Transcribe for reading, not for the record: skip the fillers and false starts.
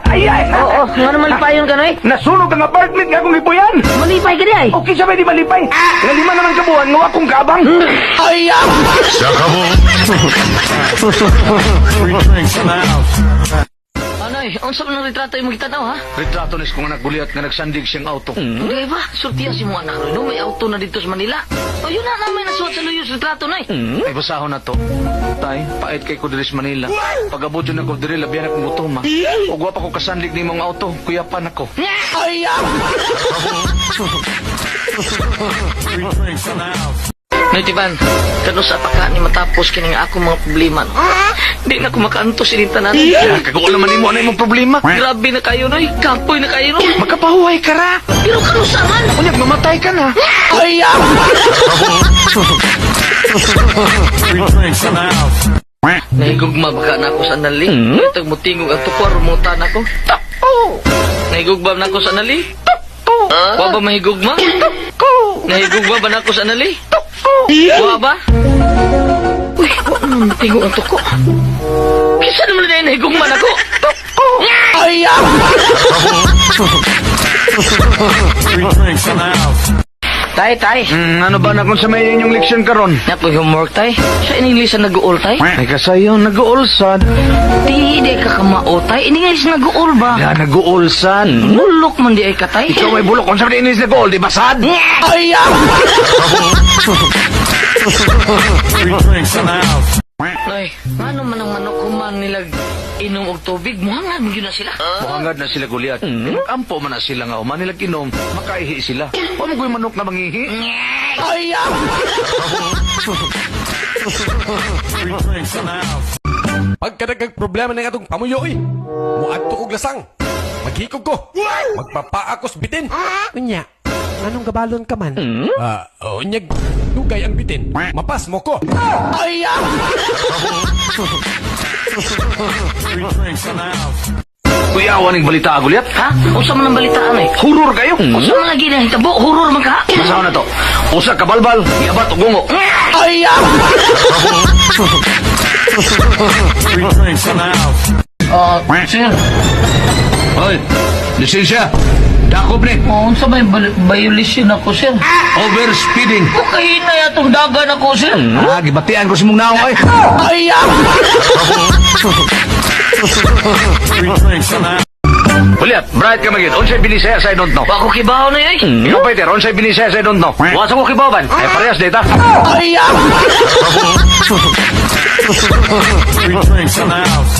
Ay, ay! Oo, nga naman malipayon ka, Noy. Nasunog ang apartment nga akong gipuy-an. Malipay ka di ay. Okay sa di malipay. Nga 5 naman kabuan nga wa kong kaabang. Ay! Free drinks in the house. Anoy, unsa man ang retrato imong gitanaw, ha? Retrato nis kong anak Goliath nga nagsandig siyang auto. Hindi ba? Surtiya si mo anak, no? May auto na dito sa Manila. O yun na naman nasuot sa luyos retrato, Noy. Ay, basahon na to. Tay, pait kay ko diri sa Manila. Pag-abot yun ako diri, labihan akong gutom ha. Ug wa pa ko kasandig nimong auto, kuyapan ako. Free drinks in the house. Noy, Tiban, kanusa pa ka ni matapos kining akong mga problema, no? Di na ko makaantos ining tanan. Kaguol naman nimo, ano imong problema? Grabe na kayo, Noy. Kapoy na kayo, no? Makapahuway ka ra. Pero kanusa man? Unyag mamatay ka na. Ay! Free drinks in the house. Nahigugma baka na ako sa anali. Itag mutingog ang tukwar, rumuta na ako. Tako! Nahigugma na ako sa anali. Tako! Wa ba mahigugma? Tako! Nahigugma ba na ako sa anali? Tako! Wa ba? Uy, wa man mutingog ang tuko. Kinsa naman na nahigugma na ako? Tako! Ay! Free drinks in the house. Tay, tay. Ano ba na kung sa may inyong leksyon karon? Napo homework, tay. Sa English ang nag-uol, tay. Ay kasayo, nag-uulsan. Di, di ka kamao, tay. English nag-uol ba? Ya, nag-uulsan. Bulok man di ay ka, tay. Ikaw ay bulok kung sa may English nag-uul, di ba sad? Ay! Free drinks in the house. Noy, ngano man ang manok human nilag inom og tubig, muhangad mo yun na sila. Muhangad na sila, Goliath. Ampo man na sila nga human nilag inom, makaihi sila. Wa mo ko'y manok na mangihi. Ay! Free drinks in the house. Pagkadagag problema ng atong pamuyo oy. Muadto kog lasang. Maghikog ko. Magpapaakos bitin. Unya, anong gabalon ka man? Ah, unyag dugay ang bitin. Mapas mo ko. Free drinks in the house. Kuyawan ning balita, Goliath. Ha? Usa man ang balitaan eh. Horror kayo. Usa man lagi na hitabo, horror man ka. Masahon na to. Usa ka balbal, giabat og gungo. Ay! Free drinks in the house. Sir, Hoy, lisensya. Dakop ni. oh, unsa may violation ako, sir? Over speeding. Okay na atong dagan ako, sir. Ah, gibatian ko si mong naong ay. Ay! Free drinks in the house. Goliath, bright ka magid. Unsay binisaya sa I don't know. Wa ko kibaw na eh. Ikaw, Peter, unsay binisaya sa I don't know. Wa sa ko kibaw-ban. Ay, parehas data. Ay! Free drinks in the house.